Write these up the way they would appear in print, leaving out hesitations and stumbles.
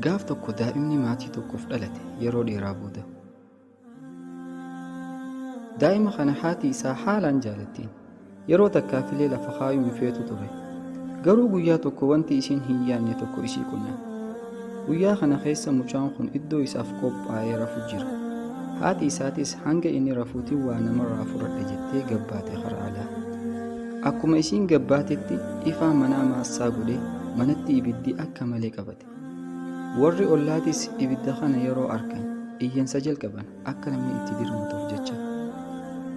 Gaaf tokko daa'imni maatii tokkoof dhalate yeroo dheeraa booda. Daa'ima kana haati isaa haalaan jaalattiin. Yeroo takkaafilee lafa kaayuu hin feetu ture. Garuu guyyaa tokko wanti isiin hin yaadne tokko isii qunname. Guyyaa kana keessa mucaan kun iddoo isaaf qophaa'ee rafu jira. Haati isaatis hanga inni rafuutiin waa namarraa fudhadhe jettee gabbaate karaa alaa. Akkuma isiin gabbaatetti ifaa manaa maassaa godhee manatti ibiddi akka malee qabate. Warri ollaatis ibidda kana yeroo argan iyyansa jalqaban akka namni itti dirmatuuf jecha.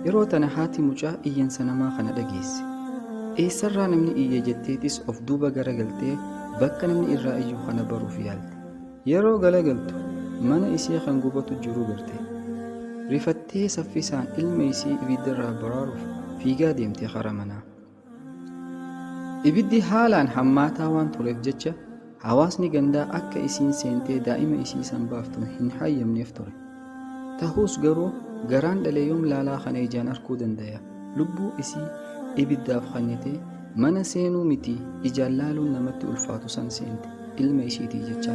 Yeroo tana haati mucaa iyyansa namaa kana dhageesse. Eessarraa namni iyye jetteetis of duuba garagaltee bakka namni irraa iyyu kana baruuf yaalte. Yeroo galagaltu mana isii kan gubatu jiru garte. Rifattee saffisaan ilma isii ibiddarraa baraaruuf fiigaa deemte karaa manaa. Ibiddi haalaan hammaataa waan tureef jecha hawaasni gandaa akka isiin seentee daa'ima isii san baaftu hin hayyamneef ture. Ta'us garuu garaan dhalee yoom laalaa kana ijaan arkuu dandaya. Lubbuu isii ibiddaaf kennitee mana seenuu miti ijaan laaluun namatti ulfaatu san seente ilma isiitii jecha.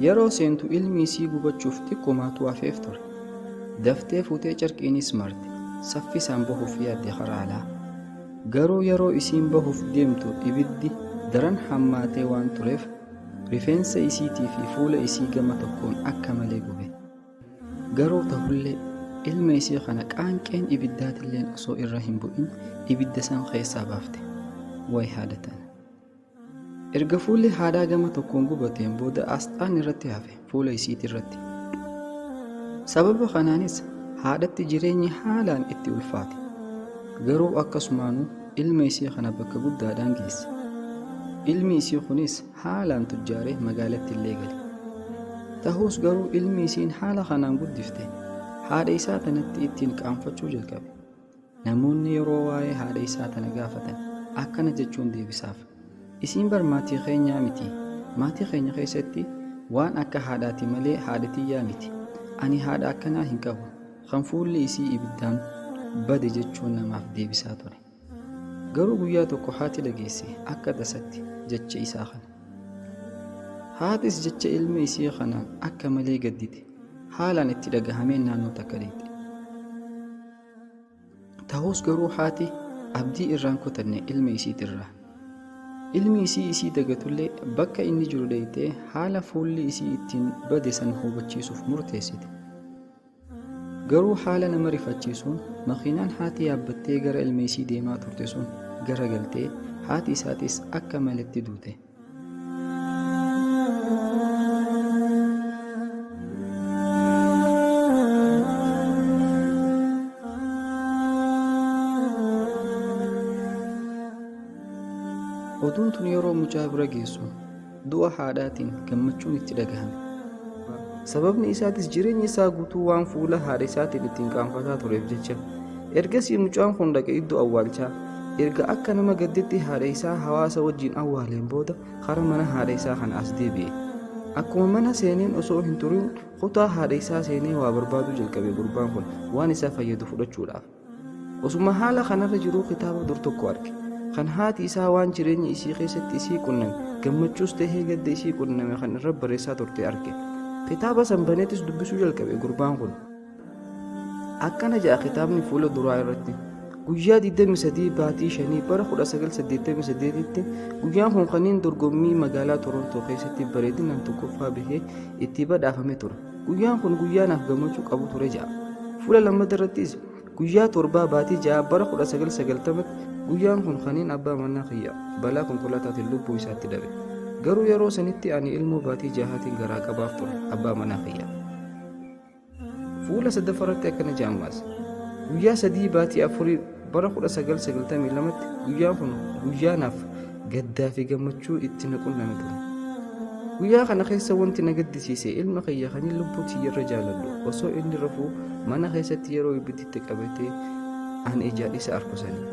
Yeroo seentu ilmi isii gubachuuf xiqqoomaatu hafeef ture. Daftee fuutee carqiinis marte. Saffisaan bahuuf yaadde karaa alaa. Garuu yeroo isiin bahuuf deemtu ibiddi daran hammaatee waan tureef rifeensa isiitii fi fuula isii gama tokkoon akka malee gube. Garuu ta'ullee ilma isii kana qaanqeen ibiddaatilleen osoo irra hin bu'in ibidda san keessaa baafte. Way haadha tana. Erga fuulli haadhaa gama tokkoon gubateen booda asxaan irratti hafe fuula isiitii irratti. Sababa kanaanis haadhatti jireenyi haalaan itti ulfaate. Garuu akkasumaanuu ilma isii kana bakka guddaadhaan geesse. Ilmi isii kunis haalaan tujjaaree magaalatti illee gale. Ta'us garuu ilmi isiin haala kanaan guddifte haadha isaa tanatti ittiin qaanfachuu jalqabe. Namoonni yeroo waa'ee haadha isaa tana gaafatan akkana jechuun deebisaaf. Isiin bar maatii keenyaa miti. Maatii keenya keessatti waan akka haadhaati malee haadha tiyyaa miti. Ani haadha akkanaa hin qabu. Kan fuulli isii ibiddaan bade jechuun namaaf deebisaa ture. Garuu guyyaa tokko haati dhageesse akka tasatti jecha isaa kana. Haatis jecha ilma isii kanaan akka malee gaddite. Haalaan itti dhagahameen naannoo takka deemte. Ta'us garuu haati abdii irraan kutanne ilma isiitirraa. Ilmi isii isii dagatullee bakka inni jiru dheeytee haala fuulli isii ittiin bade san hubachiisuuf murteessite. Garuu haala nama rifachiisuun makiinaan haati yaabbattee gara ilma isii deemaa turte sun garagaltee haati isaatis akka maletti duute. Oduun tun yeroo mucaa bira geessu du'a haadhaatiin gammachuun itti dhagahame. Sababni isaatis jireenya isaa guutuu waan fuula haadha isaatiin ittiin qaanfataa tureef jecha. Ergasii mucaan kun dhaqe iddoo awwaalchaa. Erga akka nama gaddetti haadha isaa hawaasa wajjin awwaaleen booda karaa mana haadha isaa kana as deebi'e. Akkuma mana seeneen osoo hin turin kutaa haadha isaa seenee waa barbaaduu jalqabe gurbaan kun waan isaa fayyadu fudhachuudhaaf. Osuma haala kanarra jiruu kitaaba dur tokko arge. Kan haati isaa waan jireenya isii keessatti isii qunname gammachuus tahee gadda isii qunname kan irra barreessaa turte arge. Kitaaba san baneetis dubbisuu jalqabe gurbaan kun. Akkana jedha kitaabni fuula duraa irratti. Guyyaa 23 baatii 5 bara 1988tti guyyaan kun kanneen dorgommii magaalaa Torontoo keessatti bareedinaan tokkoffaa bahee itti badhaafame ture. Guyyaan kun guyyaa naaf gammachuu qabu ture jedha. Fuula lammataa irrattis guyyaa 7 baatii 6 bara 1990tti guyyaan kun kanneen abbaa manaa kiyya balaa konkolaataatiin lubbuu isaatti dhabe. Garuu yeroo sanitti ani ilmoo baatii 6tiin garaa qabaaf ture abbaa manaa kiyya. Fuula sadaffaarratti akkana jedha ammas. Guyyaa 3 baatii 4 bara 1992tti guyyaan kun guyyaa naaf gaddaa fi gammachuu itti na qunname ture. Guyyaa kana keessa wanti na gaddisiise ilma kiyya kan lubbuu tiyyarra jaaladhu osoo inni rafuu mana keessatti yeroo ibiddi qabatee ani ijaan isa arku sanii.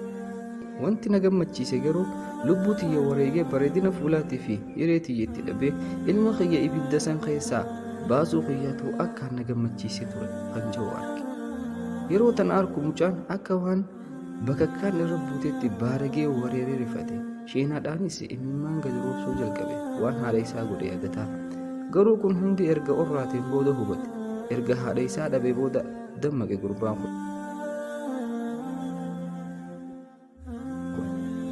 Wanti na gammachiise garuu lubbuu tiyya wareegee bareedina fuulaatii fi hiree tiyya itti dhabee ilma kiyya ibidda san keessaa Baasuu kiyyaatu akkaan na gammachiisee ture kan jiru arge. Yeroo tana arku mucaan akka waan bakakkaan irra buutetti baaragee wareeree rifate. Sheenaadhaanis imimmaan gadi roobsuu jalqabe waan haadha isaa godhe yaadataa. Garuu kun hundi erga orraateen booda hubate. Erga haadha isaa dhabee booda dammaqe gurbaan kun.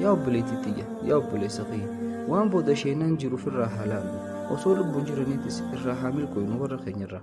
Yaa obboleettii tiyya, yaa obboleessa kiyya, waan booda sheenaan jiru ofirraa haa laallu. Osoo lubbuun jiraniitis irraa haa milkooynu warra keenyarraa.